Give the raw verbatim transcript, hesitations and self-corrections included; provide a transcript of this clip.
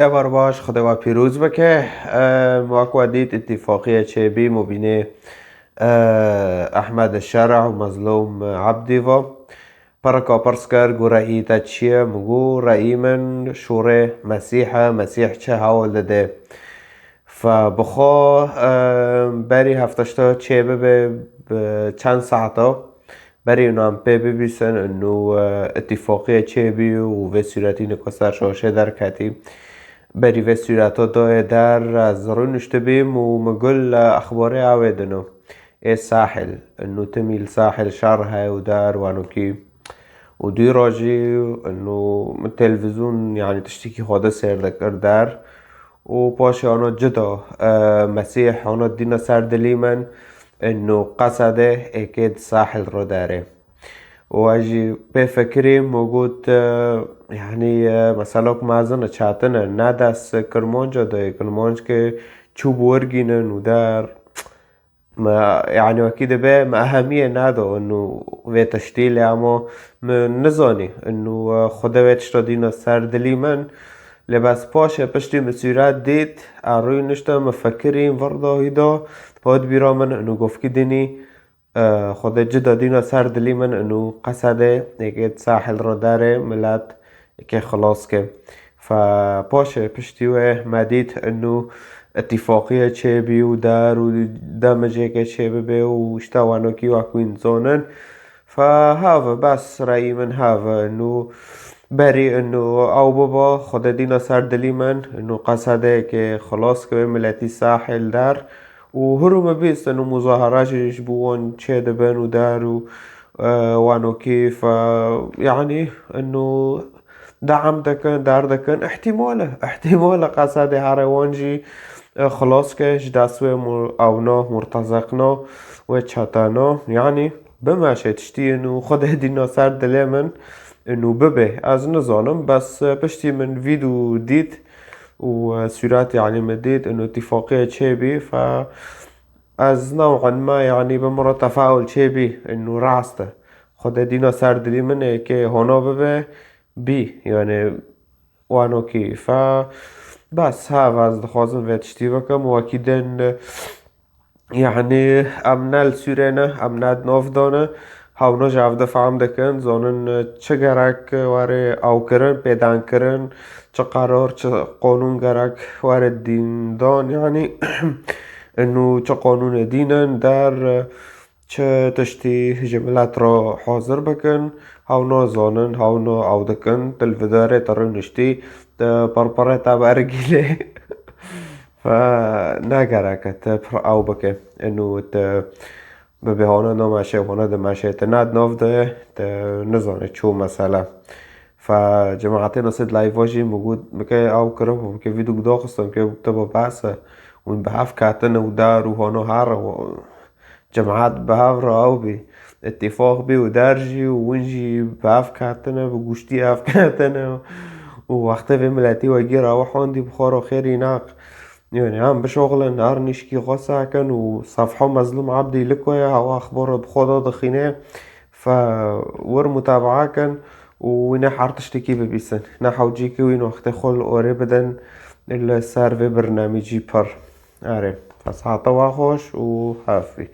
Evar baş, Xwedê we pîroz bike. Em, wek we dît, îtîfaqiye çêbî mobînê, e, Ehmed Şer'a û Mezlûm Ebdî ve. Pereka pirs kir, ku re'yî te çi ye? Min got, re'yî min şûrê Mesîh e, Mesîh çi hewl dide. Fe bixwe, e, berî hefteşta çê bibe, bi çend saeta, berî nan pê bibîsin, inu, e, îtîfaqiye çêbî û vê sûretî nika ser şaşê derketî. Berî vê sûreta dayê der, ez rûniştibîm û min got, e, exbarê awê dino. Ê sahil, inu timî li sahil şer heye û der wanokî. Û dû rojî, inu min televîzyon, yanî tiştekî xwe de sêr dikir der. Û paşê ana cida, e, Mesîh ana dîna ser dilî min, inu qesede êkê di sahil ro derê. Û ez jî pê fikirîm û got, e, yanî, e, meselok mezin e, çetin e, ne dest kirmanca de, kirmanc ke çû bi wir gînin û der. Me, yanî wekî dibe, me ehemiyê nado inu vê tiştî, lê ema min nizanî inu, e, Xwedê vê tişta dîna ser dilî min. Lê bes paşê piştî min sûret dît, e, rûnişte, min fikirîm, vir da hî da, hat bîra min inu govkî dinî, e, Xwedê cida dîna ser dilî min inu qesede êkê di sahil ro derê milet êkê xilas ke. Fe paşê piştî wê me dît inu îtîfaqiye çêbî û der û demijêke çêbibe û işte wanokî wek wî nizanin. Fe hev e, bes re'yî min hev e inu berî inu ew biba, Xwedê dîna ser dilî min inu qesedeyeke xilas ke wê miletî sahil der. Û hûr û min bîst inu muzahara jî ji bo wan çêdibin û der û, e, wanokî fe, yanî inu de'm dikin, der dikin. Îhtîmal e, îhtîmal e qesedê herê wan jî, e, xilas ke ji dest wê mu-, ewna, murtezeqna, wê çetena. Yanî bimeşe tiştî inu Xwedê dîna ser dilê min inu bibe. Ez nizanim, bes, e, piştî min vîdeo dît û, e, sûret, yanî min dît inu îtîfaqiye çêbî, fe ez new'an ma, yanî bi min re tefaul çêbî inu rast e. Xwedê dîna ser dilî min ê ke hona bibe, bî, yanî wanokî. Fe bes, hev ez dixwazim vê tiştî bikim, wekî din, e, Yanî em ne li Sûrê ne, em ne di nav de ne. Hewna ji hev de fehm dikin, zanin çi gerek were ew kirin, pêdan kirin, çi qerar, çi qanûn gerek were dîn dan, yanî inu çi qanûnê dîn in der, çi tiştî ji milet re hazir bikin, hewna zanin, hewna ew dikin, tu li vê derê te rûniştî, tu perperê te bergîlê. Fe ne gerek e te pir ew bike. Inu te bibê hona nameşe, hona dimeşe, te ne di nav de ye, te nizane çi mesele. Fe cemaetê nasê di live jî min got, min ke ew kiribû, min ke vîdeo daxistin, min ke te ba behs e. Hûn bi hev ketine û dar û hona her Cemaet bi hev re ew bî, îtîfaq bî û der jî û win jî bi hev ketine, bi guştî hev ketine û wextê vê miletî wegî rawihondî bi xwe re xêrî neq. Yanî em bişoxilin, her nişkî xwe sekin û sefha Mezlûm Ebdî li ku ye, hewa exbara bi xwe de dixîne. Fe wir mutabaa kin û wî ne her tiştekî bibîsin. Ne hewcî ki wî wextê xwe li orê bidin li ser vê birnamîcî pir. Erê, fesahata we xweş û hevî.